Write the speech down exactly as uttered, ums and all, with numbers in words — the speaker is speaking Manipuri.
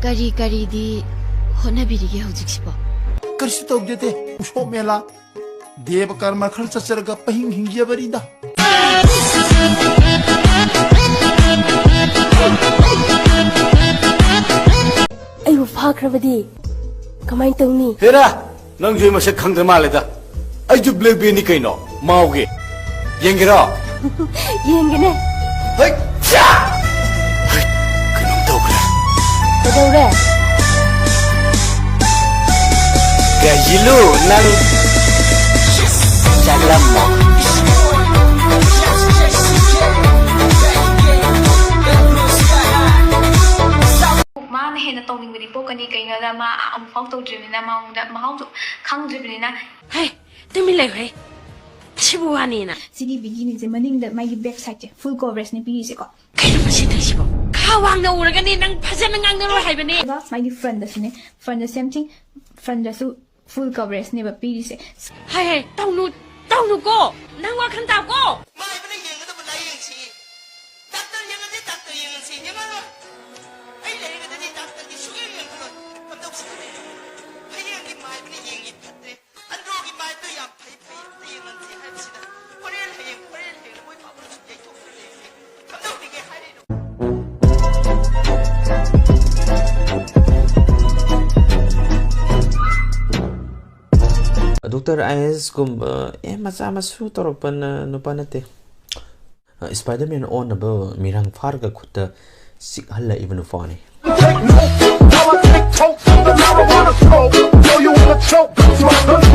ꯀꯔꯤ ꯀꯔꯤꯗꯤ ꯍꯣꯠꯅꯕꯤꯔꯤꯒꯦ ꯍꯧꯖꯤꯛꯁꯤꯕꯣ? ꯀꯔꯤꯁꯨ ꯇꯧꯗꯦꯗꯦ, ꯎꯁꯣꯞ ꯃꯦꯂꯥ, ꯗꯦꯕ ꯀꯔꯃ ꯈꯔ ꯆꯠꯆꯔꯒ ꯄꯍꯤꯡ ꯍꯤꯡꯖꯕꯅꯤꯗ꯫ ꯑꯩꯕꯨ ꯐꯥꯈ꯭ꯔꯕꯗꯤ ꯀꯃꯥꯏꯅ ꯇꯧꯅꯤ? ꯍꯦꯔꯥ! ꯅꯪꯁꯨ ꯑꯩ ꯃꯁꯛ ꯈꯪꯗ꯭ꯔ ꯃꯥꯜꯂꯦꯗ꯫ ꯑꯩꯁꯨ ꯕ꯭ꯂꯦꯛ ꯕꯦꯅꯤ ꯀꯩꯅꯣ, ꯃꯥꯎꯒꯤ꯫ ꯌꯦꯡꯒꯦꯔꯣ? ꯌꯦꯡꯒꯦꯅꯦ꯫ ꯍꯩ! ꯆꯥ! ꯍꯩ! ꯀꯩꯅꯣꯝ ꯇꯧꯈ꯭ꯔꯦ꯫ ꯀꯩꯗꯧꯔꯦ? ꯀꯩꯁꯤꯜꯂꯨ ꯅꯪ ꯆꯥꯛꯂꯝꯃꯣ꯫ ꯃꯥꯅ ꯍꯦꯟꯅ ꯇꯧꯅꯤꯡꯕꯗꯤ ꯄꯣꯛꯀꯅꯤ꯫ ꯀꯩꯅꯣꯗ ꯃꯥ ꯑꯃꯨꯛꯐꯥꯎ ꯇꯧꯗ꯭ꯔꯤꯕꯅꯤꯅ, ꯃꯉꯣꯟꯗ ꯃꯍꯥꯎꯗꯣ ꯈꯪꯗ꯭ꯔꯤꯕꯅꯤꯅ꯫ ꯍꯦ, ꯇꯨꯃꯤꯟ ꯂꯩꯌꯨꯍꯦ꯫ ꯁꯤꯕꯨ ꯋꯥꯅꯤꯅ꯫ ꯁꯤꯒꯤ ꯕꯤꯒꯤꯅꯤꯁꯦ ꯃꯅꯤꯡꯗ ꯃꯥꯒꯤ ꯕꯦꯛ ꯁꯥꯏꯗꯁꯦ ꯐꯨꯜ ꯀꯣꯚꯔꯦꯖꯅꯦ ꯄꯤꯔꯤꯁꯦꯀꯣ꯫ ꯀꯩꯅꯣ ꯃꯁꯤ ꯇꯧꯏꯁꯤꯕꯣ? ꯈꯥ ꯋꯥꯡꯅ ꯎꯔꯒꯅꯤ ꯅꯪ ꯐꯖꯅ ꯉꯥꯡꯅꯔꯣꯏ ꯍꯥꯏꯕꯅꯦ꯫ ꯑꯗꯨꯒ ꯃꯥꯒꯤ ꯐ꯭ꯔꯟꯗꯁꯨꯅꯦ, ꯐ꯭ꯔꯟꯗ ꯁꯦꯝ ꯊꯤꯡ, ꯐ꯭ꯔꯟꯗꯁꯨ ꯐꯨꯜ ꯀꯣꯚꯔꯦꯖꯅꯦꯕ ꯄꯤꯔꯤꯁꯦ꯫ ꯍꯥꯏ ꯍꯥꯏ, ꯇꯧꯅꯨ, ꯇꯧꯅꯨꯀꯣ꯫ ꯅꯪ ꯋꯥꯈꯜ ꯇꯥꯎꯀꯣ꯫ ꯃꯥꯏꯕꯅ ꯌꯦꯡꯒꯗꯕ ꯂꯥꯏꯌꯦꯡꯁꯤ꯫ ꯗꯥꯛꯇꯔ ꯌꯦꯡꯉꯗꯤ ꯗꯥꯛꯇꯔ ꯌꯦꯡꯉꯁꯤ, ꯌꯦꯡꯉꯔꯣꯏ꯫ ꯑꯩ ꯂꯩꯔꯒꯗꯤ ꯗꯥꯛꯇꯔꯗꯤ ꯁꯨꯛꯌꯦꯡ ꯌꯦꯡꯉꯔꯣꯏ꯫ ꯀꯝꯗꯧꯁꯤ? ꯍꯌꯦꯡꯗꯤ ꯃꯥꯏꯕꯅ ꯌꯦꯡꯉꯤ ꯐꯠꯇ꯭ꯔꯦ꯫ ꯑꯟꯗ꯭ꯔꯣꯒꯤ ꯃꯥꯏꯕꯗꯣ ꯌꯥꯝ ꯐꯩ, ꯐꯩ, ꯑꯝꯇ ꯌꯦꯡꯍꯟꯁꯤ ꯍꯥꯏꯕꯁꯤꯗ ꯍꯣꯔꯦꯟ ꯍꯌꯦꯡ, ꯍꯣꯔꯦꯟ ꯍꯌꯦꯡ ꯃꯣꯏ ꯐꯥꯎꯕꯗꯁꯨ ꯌꯩꯊꯣꯛꯈ꯭ꯔ ꯂꯩꯔꯦ꯫ ꯀꯝꯗꯧꯕꯤꯒꯦ ꯍꯥꯏꯔꯤꯅꯣ? ꯗꯣꯛꯇꯔ ꯑꯥꯏ ꯑꯦꯁ ꯀꯨꯝꯕ, ꯑꯦ, ꯃꯆꯥ ꯃꯁꯨ ꯇꯧꯔꯛꯄ ꯅ-, ꯅꯨꯄꯥ ꯅꯠꯇꯦ꯫ ꯑ, ꯁ꯭ꯄꯥꯏꯗꯔꯃꯦꯟ ꯑꯣꯟꯅꯕ ꯃꯤꯔꯥꯡ ꯐꯥꯔꯒ ꯈꯨꯠꯇ ꯆꯤꯛꯍꯜꯂꯛꯏꯕ ꯅꯨꯄꯥꯅꯤ꯫ Now I take coke from the marijuana smoke. Know you wanna choke, that's my hood.